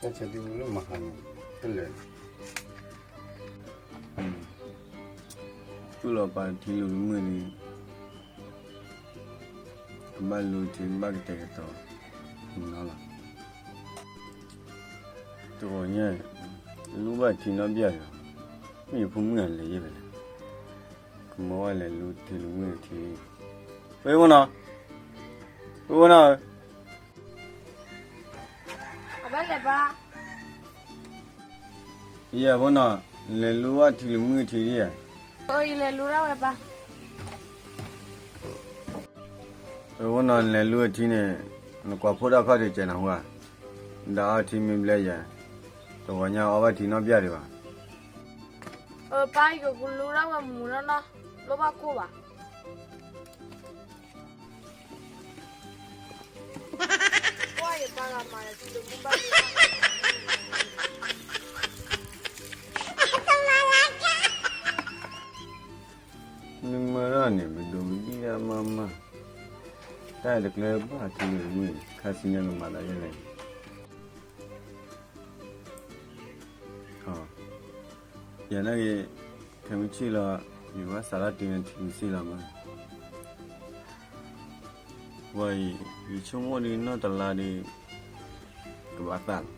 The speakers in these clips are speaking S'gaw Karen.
တၢ်ဆၢသံၣ်ဘိလၢမၤဟးန့ၣ် တလဲၤ သူၣ်လီၤပာ်ထံလူၤတမုၢ်န့ၣ် ကဘၣ်လူထံဘၣ်ကတဲာ်ကတီၤနီၤလီၤ. တဂီၤညါ လူဘၣ်ထံနီတဘျီဒီး မ့ၢ်ယဖိမုၣ်အလဲၤယဲၢ်ဖဲလဲၣ်, ကမၤဝဲလဲၤလူထံလူမုၢ်ထံ, ဝဲဖိနီၤ, ဝဲဖိနီၤဧၢ, အဘၣ်လဲၤဘၣ် ယဲၢ်ဖိနီၤ, လဲၤလူဝဲထံလူမုၢ်ထံဧါ, ယလဲၤလူဒၣ်ဝဲဘၣ်. အဝဲနီၤ လဲၤလူအထံန့ၣ် နကွၢ်ဖိတၢ်ခီၣ်ထံးကဲနၤဟူဧါ, ဒီးအီထံမ့ၢ်ဘျဲယၤ, တဂီၤညါအီဘၣ်ထံနီတဘျီဒံးဘၣ်. ပၢ် ယကလူဒၣ်ဝဲမုာ်နီၢ်နီၢ်, လိၣ်ဘၣ်ကိၢ်ဘၣ်. နမၤဒၣ်န့ၣ် ပဒိၣ်ပဒံၣ်ဒၣ်မးမး, တၢ်တကျဲဘၣ်ထံလူၤမုၢ် ခါဆူညါကမၤသးဒ်လဲၣ်. ယၤနာ်က့ၤ ခဲမုၢ်ဆ့ၣ်လီၤ ယဘၣ်စးထီၣ်တ့နထံလူၤစ့ၣ်လီၤမး, ဝဲအံၤ ယဆိကမိၣ်ဒ်နီၢ်တလါဒီး ကဘၣ်သၣ်လီၤ.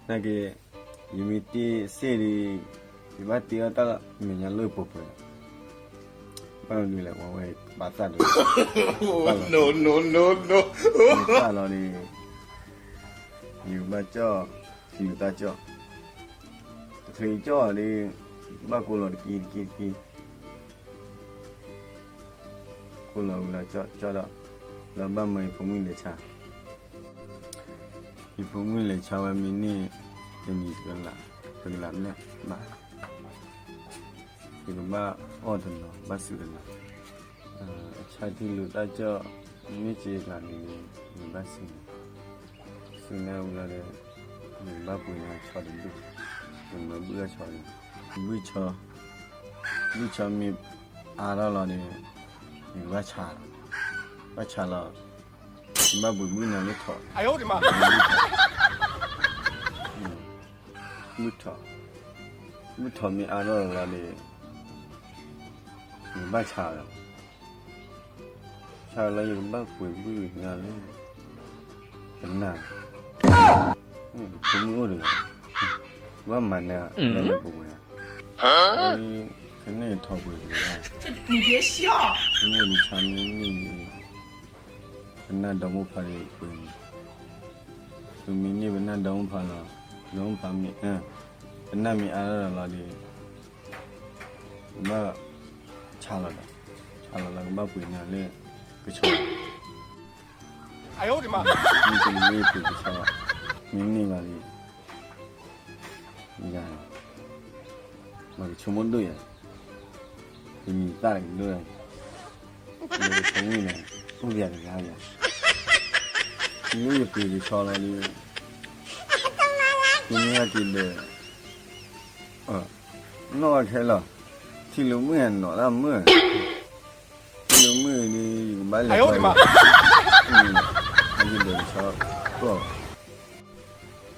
နာ်က့ၤ ယမ့ၢ်တ့စ့ၣ်ဒီး ယဘၣ်တ့အီၣ်တၢ်လီၤ မဲာ်ညါလၢပှဲၤပှဲၤလီၤ. ဘၣ်မနုၤလဲၣ် ဝဲဝဲဘၣ်သၣ်ဒီး သၣ်လီၤဒီး ယကဘၣ်ကၠီၣ် ထံလူၤသၣ်ကၠီၣ်, တချုးကၠီၣ်ဒီး ဘၣ်ကိးလီၤတက့ၢ်တက့ၢ်တက့ၢ် ကိးလီၤဝံၤလီၤကၠီၣ်ဒီး လၢဘၣ်မၢယဖိမုၣ်လဲၤဆါ, ယဖိမုၣ်လဲၤဆါဝဲမ့ၢ်န့ၢ် တနံၤတကလး တကလးဘျဲၣ်ဘၣ်, ယကဘၣ်အီၣ်တနီၤ ဘၣ်စူးတနီၤ, အဆၣ်ထံလူၤသၣ်ကၠီၣ် မ့ၢ်စ့ကျါန့ၣ် ယဘၣ်စူးန့ၣ် စူးန့ၢ်ဝံၤလီၤဒီး ယကဘၣ်ပှ့ၤန့ၢ်ဆီတဘ့ၣ်, ယမၤဘုၣ်အဆီန့ၣ်, ဘုၣ်ဆီ, ဘုၣ်ဆီမ့ၢ်အါထီၣ်လီၤန့ၣ် ယကဘၣ်ဆါလီၤ, ဘၣ်ဆါလီၤ, ယဘၣ်ပှ့ၤဘုၣ်န့ၢ်လၢထိး, ဘုၣ်ထိး, ဘုၣ်ထိးမ့ၢ်အါထီၣ်လီၤန့ၣ် ယကဘၣ်ဆါလီၤ ဆါလီၤ ယကဘၣ်ပှ့ၤဘုၣ်န့ၢ်လၢ ကနၣ်, ဖိမုၣ်အိၣ်တဂၤ, ဘၣ်မၤနၢၤလၢပဝဲ, ကန့ၢ်ထိးပှ့ၤတဂၤ, မ့ၢ်နဆါမ့ၢ်န့ၢ်န့ၣ် ပနၢ်ဒီမိၢ်ဖးန့ၣ်ပှ့ၤန့ၣ်, ပမ့ၢ်န့ၢ်ပနၢ်ဒီမိၢ်ဖးလီၤ, ဒီမိၢ်ဖးမ့ၢ်, ပနၢ်မ့ၢ်အါထီၣ်လီၤဒီး ကဘၣ်ဆါလီၤဒီး, ဆါလီၤလီၤ ကဘၣ်ပှ့ၤန့ၢ်လၢ ကဆီ, မ့ၢ်တန့ၢ်ပှ့ၤကဆီ, မ့ၢ်န့ၢ်ဘၣ်လံ, ယၤ, မ့ၢ်ကဆိကမိၣ်ဒိၣ်ယၤ, တမံၤသၣ်ကဒိၣ်ယၤ, မ့ၢ်ကဆိကမိၣ်န့ၣ် အိၣ်ပှဲၤတဂၤယၤ, မ့ၢ်ယပှ့ၤကဆီလီၤဒီး မ့ၢ်ဟဲက့ၤဒီး နီၢ်ခဲလီၤ, ထံလူၤမုၢ်နီၢ်တၢ်မုၢ်, ထံလူၤမုၢ်န့ၣ် ယကဘၣ်လဲၤ, ဟဲက့ၤဒီးကဆီ, ကီၢ်, ကဘၣ်က့ၤဒ်ဃဲးလံ, ထံ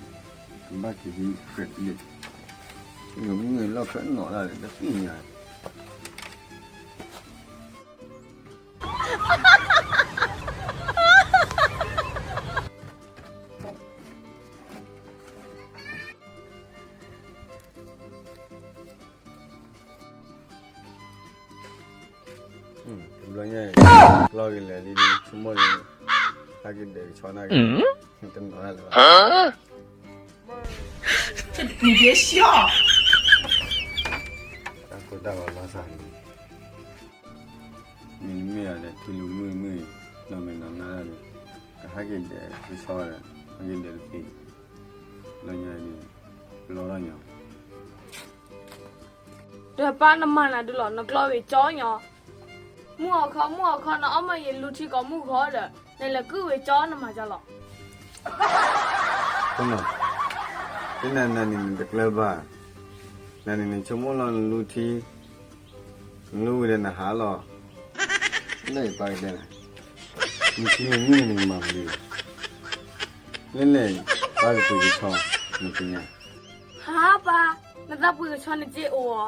လူၤမုၢ်လီၢ်ခဲနီၢ်တၢ်ဒီး တသ့ၣ်ညါ တဘျီညါအံၤ လီၢ်ဂ့ၤလဲၤလံ ဆိကမိၣ်လံ, ဟဲက့ၤဒဲးကဆီနာ်က့ၤ, တနီၤဒၣ်လၢၤဘၣ်, တၢ်ကိၢ်တၢ်ဂီၤလီၤစၢ်လံ, မ့တမ့ၢ်ဒီး ထံလူၤမုၢ်မုၢ်အံၤ နီၢ်မ့ၢ်နီၢ်နၢ်ဒၣ်န့ၣ်, ကဟဲက့ၤဒဲးကဆီဒီး ဟဲက့ၤဒဲးတသ့, လီၤညါအံၤန့ၣ် ပလီၢ်ထီၣ်ညီ ဒီးပၢ်နမၤနၤဒုးလီၤ နကျီဝံၤကၠီညီ, မုၢ်အီခီ မုၢ်အီခီ နအီၣ်မ့ၢ်ယလူထံကိးမုၢ်ဂီၤဒီး နလဲၤကုၢ်ဝံၤကၠီနမၤကၠီလီၤ. တနၤနၤန့ၣ်နတကျၢၤဘၣ်, နၤန့ၣ်နဆိကမိၣ်လီၤနလူထံ, နလူဝံၤဒီးနဟးလီၤ, လၢယပၢ်ကတဲနၤ, နထံလူၤမုၢ်န့ၣ်နကမၤမနုၤလဲၣ် လဲၣ်လဲၣ်, ပၢ်ကပှ့ၤကဆီ, နသ့ၣ်ညါ. ဟါပၢ်, နသးပှ့ၤကဆီနစ့အိၣ်ဧါ.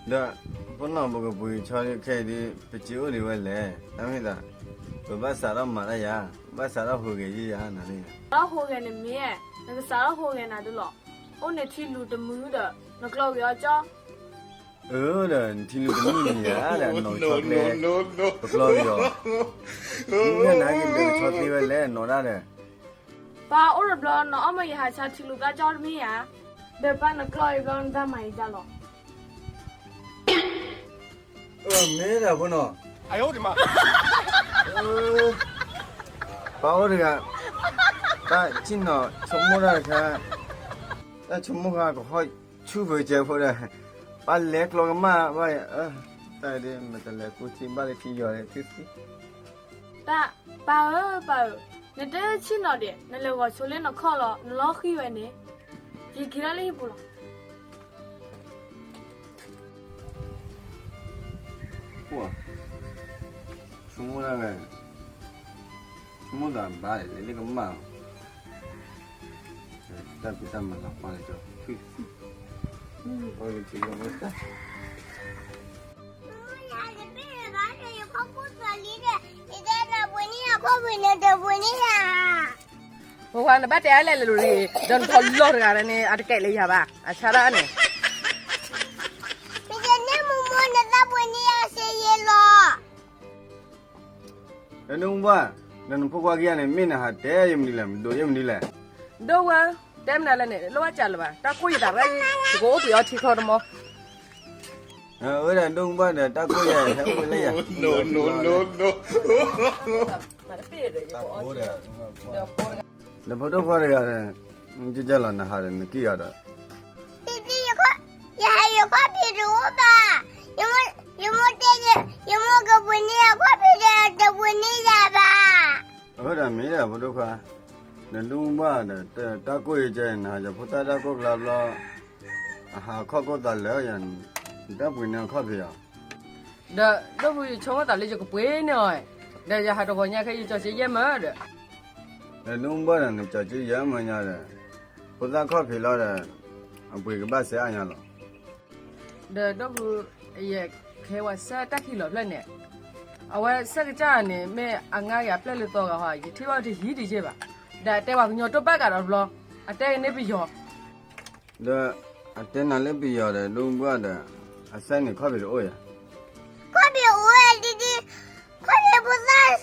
ဒီး ပနီၢ်ပကပှ့ၤကဆီခဲအံၤဒ် ပစ့အိၣ်ဒံးဝဲလဲၣ်, တၢ်မ့ၢ်သး ပဘၣ်စးထီၣ်မၤတၢ်ယၤ, ဘၣ်စးထီၣ်ဟူးဂဲၤယံာ်ယၤနၤလံ. စးထီၣ်ဟူးဂဲၤန့ၣ်မ့ၢ်, နကစးထီၣ်ဟူးဂဲၤနၤဒုလီၤ. အိၣ်န့ၣ်ထံလူၤတမုာ်ဒီး နကျီဂ့ၤအီၤကၠီ. အၢ ဒီးနထံလူၤတမုာ်န့ၣ်ယၤဒီး နီၢ်ကဆီကျဲ, ပကျီဂ့ၤအီၤ. မ့ၢ်နၤက့ၤဒီးကဆီသ့ဝဲလဲၣ် နီၢ်ဒၣ်ဒီး. ပၢ်အိၣ်တဘျီ နအီၣ်မ့ၢ်ယဟးဆါထံလူၤသၣ်ကၠီတမ့ၢ်ဧါ. ဒီးပၢ်နကျီအံၤဘျီနတၢ်မၤအံၤဒၣ်လီၤ. မ့ၢ်ဒၣ်ဖိနီၤ, ပၢ်အိၣ်တဂၤ, တၢ်ဆ့ၣ်နီၤဆိကမိၣ်တၢ်တခါ, တၢ်ဆိကမိၣ်ဃါကဟီၣ်ဆူၣ်ဖုးကဲးဖိဒီး, ပၢ်လဲၤကျီကမၣ်ဘၣ်, တၢ်ဒ်မတလဲၤကူထံဘၣ်လၢထံယီၤလၢထံသံ တၢ်, ပၢ်ဧၢ, ပၢ်ဧၢ, နတဆ့ၣ်နီၤဒံး, နလဲၤဂီၤဆိလၢနခီၣ်လီၤ, နလီၤဃံဝဲန့ၣ်, ယက့ၤထီၣ်လၢဟံၣ်ပူၤလီၤ. ဆိကမိၣ်တၢ်ဝဲ, ဆိကမိၣ်သးဘၣ်လဲၤလၢကမၣ်လီၤ. တၢ်ဖံးတၢ်မၤလီၤပှၢ်လၢကၠီ, ပှၤကထံၣ်လီၤမတၢ် ပှၤနဘၣ်တဲအါလဲၣ်လၢၤလံ, ဒီးနထီၣ်လီၢ်တဂၤန့ၣ် အတကဲလၢယၤဘၣ်, အဆါဒၣ်န့ၣ်, မ့ၢ်နမိၢ်နသးပှ့ၤန့ၢ်အီၤစ့ယဲလီၤ. ဒီးဒိၣ်မုၢ်ဘှၢ်, ဒီးနဖိခွါခံဂၤန့ၣ် မ့ၢ်နဟးတဲယမနုၤလဲၣ်, မဒိးယမနုၤလဲၣ်. ဒိၣ်ဝဲ, တဲမနုၤလဲၣ်န့ၣ် လိၣ်ဘၣ်စးလၢၤဘၣ်, တၢ်ကိၢ်ယသးရၣ်, ယကအိၣ်ပှ့ၤအီထံချီတမီ, အဝဲဒၣ်ဒိၣ်မုၢ်ဘှၢ်ဒီး တၢ်ကိၢ်ယၤဟဲအိၣ်ဝဲလၢယၤ, ဒီးဖိဒိၣ်ခွါတဂၤ, ကလီၤနဟးဒီးနက့ၢ်ဂၤဒီး, ယဟဲယခီၣ်ဖံးတအိၣ်ဘၣ်, ယမိၢ်တဲ, ယမိၢ်ကပှ့ၤန့ၢ်အခီၣ်ဖံးဒီး တပှ့ၤန့ၢ်ယၤဘၣ်. အဃိဒီးမ့ၢ်ဒီးဖိဒိၣ်ခွါ, ဒီးဒိၣ်မုၢ်ဘှၢ်ဒီး တၢ်ကိၢ်ယကဲနၤ ယဖိသၣ်တၢ်ကိၢ်ကျါဘျီ, အဟးခီၣ်ခိၣ်သးလၢယၤ, နတၢ်ပှ့ၤန့ၢ်အခီၣ်ဖံးဧါ. ဒီးဒိၣ်ဖုယဆိကမိၣ်သးလၢယကပှ့ၤန့ၢ်အီၤ, ဒီးယဟးတဂီၤညါခဲအံၤ ယကၠီၤစ့ယဲၢ်မၢဒီး, ဒီးဒိၣ်မုၢ်ဘှၢ်ဒီး နကၠီၤစ့ယဲၢ်မၢညါဒီး, ဖိသၣ်ခီၣ်ဖံးလီၤဒီး, အပှ့ၤကဘၣ်စဲအါညါလီၤ. ဒီးဒိၣ်ဖု, ယကဟဲဝဲဆၢတၢ်ခံးလီၤဖျၢၣ်န့ၣ်, အဝဲဆၢကစၢ်န့ၣ် မ့ၢ်အငါဂ့ၤအပျဲၢ်လၢသီဂၤဟီ, ယထံၣ်ဘၣ်တဟံးတယဲၢ်ဘၣ်, ဒီးအတဲပှၤကညီတိၢ်ဘၣ်ကးဒီးတဘျီ, အတဲကန့ၢ်ပယီၤ ဒီးအတဲနၤလၢပယီၤဒီး ဒိၣ်မုၢ်ဘှၢ်ဒီး, အစဲန့ၣ်ခီၣ်ဖံးတအိၣ်ဧါ. ခီၣ်ဖံးအိၣ်ဝဲဒ်ဒ်, ခီၣ်ဖံးဖိသၣ်,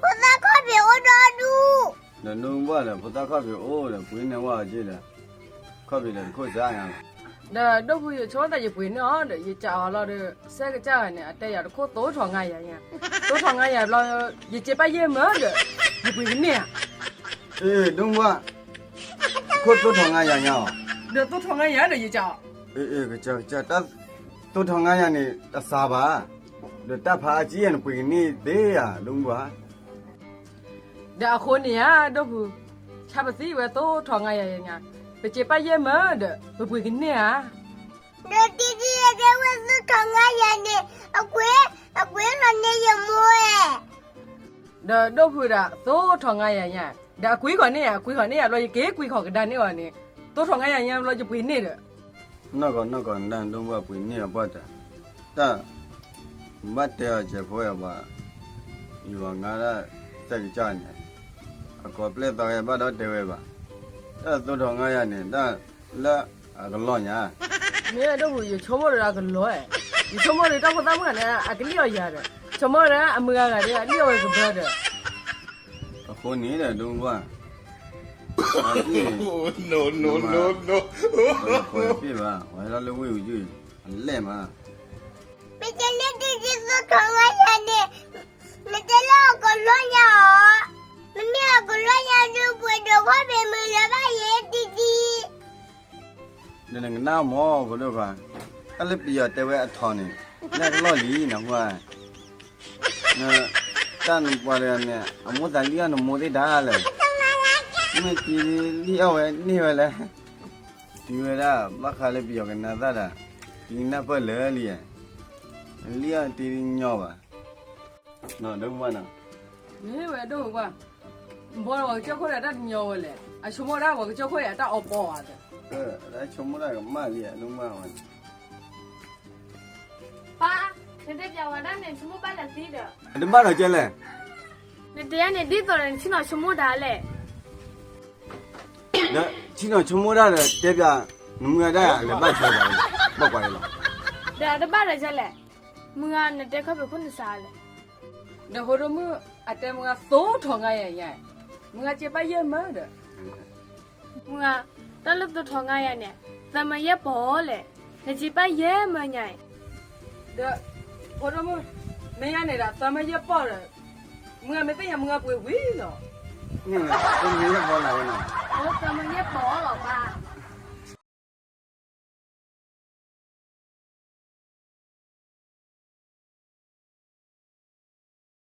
ဖိသၣ်ခီၣ်ဖံးအိၣ်ဒီဒူၣ်. ဒီးဒိၣ်မုၢ်ဘှၢ်ဒီး ဖိသၣ်ခီၣ်ဖံးအိၣ်ဒီး ပှ့ၤန့ၢ်ဝဲအီၤက့ဒီး, ခီၣ်ဖံးဒီးတခိၣ်စဲအါညါလီၤ. ဒီးဒိၣ်ဖုယဆိကမိၣ်သးယပှ့ၤန့ၢ်အီၤဒီး ယကးအီၤလီၤဒီး ဆၢကစၢ်န့ၣ် အတဲယၤတခိၣ်သိထီၣ်ငါယၤညါ, သိထီၣ်ငါယၤဘျီ, ယစ့ပၢ်ယဲၢ်မၢဒီး, ယပှ့ၤကန့ၢ်ဧါ. အ့ ဒိၣ်မုၢ်ဘှၢ်, တခိၣ်သိထီၣ်ငါယၤညါအီၤ, ဒီးသိထီၣ်ငါယၤဒီးယကးအီၤ, အ့ ကစၢ်ကစၢ်, တၢ်သိထီၣ်ငါယၤန့ၣ် တစှၤဘၣ်, ဒီးတၢ်ဖးအါကံယဲၢ်န့ၣ် ပှ့ၤကန့ၢ်သ့ဧါ ဒိၣ်မုၢ်ဘှၢ်. ဒီးအဃိန့ၣ်ဧါ ဒိၣ်ဖု, ဆါပသံဝဲသိထီၣ်ငါယၤညါ, ပစ့ပၢ်ယဲၢ်မၢဒီး ပပှ့ၤကန့ၢ်ဧါ. ဒီးတံတံယတဲဝဲသိထီၣ်ငါယၤန့ၣ်, အကွ့, အကွ့ထီၣ်န့ၢ်ယမိၢ်ဧါ. ဒီးဒိၣ်ဖုဒီး သိထီၣ်ငါယၤညါ, ဒီးအကွ့ဃီၤန့ၢ်ဧါ, အကွ့ဃီၤန့ၢ်ဧါဘျီ ယက့ၤကွ့ဃီၤကဒါန့ၢ်အီၤန့ၣ်, သိထီၣ်ငါယၤညါဘျီ ယပှ့ၤန့ၢ်ဒီး နီၢ်ကီၢ်နီၢ်ကီၢ်နဒၣ်ဒိၣ်မုၢ်ဘှၢ်ပှ့ၤန့ၢ်အပှၢ်တၢ်, တၢ်ဘၣ်တဲအီၤစဲးဖိဝဲပှၤ, ယွၤငါဒၣ်စဲးကစၢ်န့ၣ်, အကိးပျဲၢ်သီဝဲဘၣ်ဒီးတဲဝဲဘၣ်, တၢ်သိထီၣ်ငါယၤန့ၣ် တၢ်လၢအကလီၢ်ညါ. မ့ၢ်ဒိၣ်ဖု ယဆိကမိၣ်ဒီးအကလီၢ်, ယဆိကမိၣ်ဒီးတၢ်ဖိသၣ်မုၣ်ဂၤန့ၣ် အကလံၣ်အီၣ်ယၤဒီး, ဆိကမိၣ်ဒီးအမုၢ်ဂၤဂၤဒီး အလံၣ်အီၣ်ဝဲကဘၢဒီး အဃိန့ၣ်ဒီးဒိၣ်မုၢ်ဘှၢ်, အက့ၢ်, နမၤပှဲၤတပ့ၢ်ဘၣ်, ပှၤဟဲလီၤလၢဝ့ၢ်အူကၠုၢ်, အလဲၢ်မး. မ့ၢ်တဲလၢတံတံသိထီၣ်ငါယၤန့ၣ်, နတဲလၢအကလီၢ်ညါအီၤ, မ့မ့ၢ်အကလီၢ်ညါဒုးပှ့ၤဒီးခီၣ်ဖံးမုာ်လၢၤဘၣ်ယဲတံတံ ဒီးနကနၣ်မၢ်ဖိဒိၣ်ခွါ, တၢ်လၢပယီၤတဲဝဲအထီန့ၣ်, လၢအကလီၢ်လံနဟူဧါ, တၢ်နပှၤတဂၤန့ၣ် အမိၢ်သးလံၣ်အီၣ်နမိၢ်သ့ၣ်ဒၣ်လဲာ်, မ့ၢ်တံလံၣ်အီၣ်ဝဲန့ၢ်ဝဲလဲၣ်, တုၤဝဲဒၣ်ဘၣ်ဃးလၢပယီၤကနၣ်သၣ်ဒီး, တံနၢ်ပၢၢ်လၢာ်လံ, လံၣ်အီၣ်တံတညီဘၣ်, ဒီးမ့ၢ်ဝဲဒိၣ်မုၢ်ဘှၢ် ဘီဒီးပှၤကစၢၢ်ခိၣ်ဒီးတၢ်တညီဝဲလဲၣ်, အဆိကမိၣ်ဒၣ်ပှၤကစၢၢ်ခိၣ်အံၤအတၢ်အီပီဧါသၢ, အတၢ်ဆိကမိၣ်ဒၣ်ကမၣ်လံဧါ ဒိၣ်မၢ်ဝဲန့ၣ်, ပၢ်, နတဲပျးဝဲဒၣ်န့ၣ် ဆိကမိၣ်ဘၣ်လၢသံဒီး, အတဘၣ်ဒီးကဲလဲၣ်, နတဲယၤန့ၣ်ဒ်သိးဒီးနဆ့ၣ်နီၤဆိကမိၣ်တၢ်လဲၣ်, ဒီးဆ့ၣ်နီၤဆိကမိၣ်တၢ်ဒီးတဲပျး, နမုၢ်ဂၤဒၣ်လဲၤဘၣ်ဆၢဒီး, ဘၣ်ကွၢ်လီၤ, ဒီးအတဘၣ်ဒီးကဲလဲၣ်, မုၢ်ဂၤနတဲခီဖျိခိၣ်နစးလဲၣ်, ဒီးဖိဒိၣ်မုၣ်, အတဲမုၢ်ဂၤသိထီၣ်ငါယၤညါ, မုၢ်ဂၤစ့ပၢ်ယဲၢ်မၢဒီး မုၢ်ဂၤ, တၢ်လၢသိထီၣ်ငါယၤန့ၣ်, သးမၢယဲၢ်ပီၢ်လဲၣ်, နစ့ပၢ်ယဲၢ်မၢညါအံၤ, ဒီး, ဖိဒိၣ်မုၣ်, မ့ၢ်ယၤန့ၣ်ဒီး သးမၢယဲၢ်ပီၢ်ဒီး, မုၢ်ဂၤမ့ၢ်သ့ၣ်ညါမုၢ်ဂၤပှ့ၤဝံၤလီၤ, သးမၢယဲၢ်ပီၢ်လီၤပၢ်, သးမၢယဲၢ်ပီၢ်လီၤပၢ်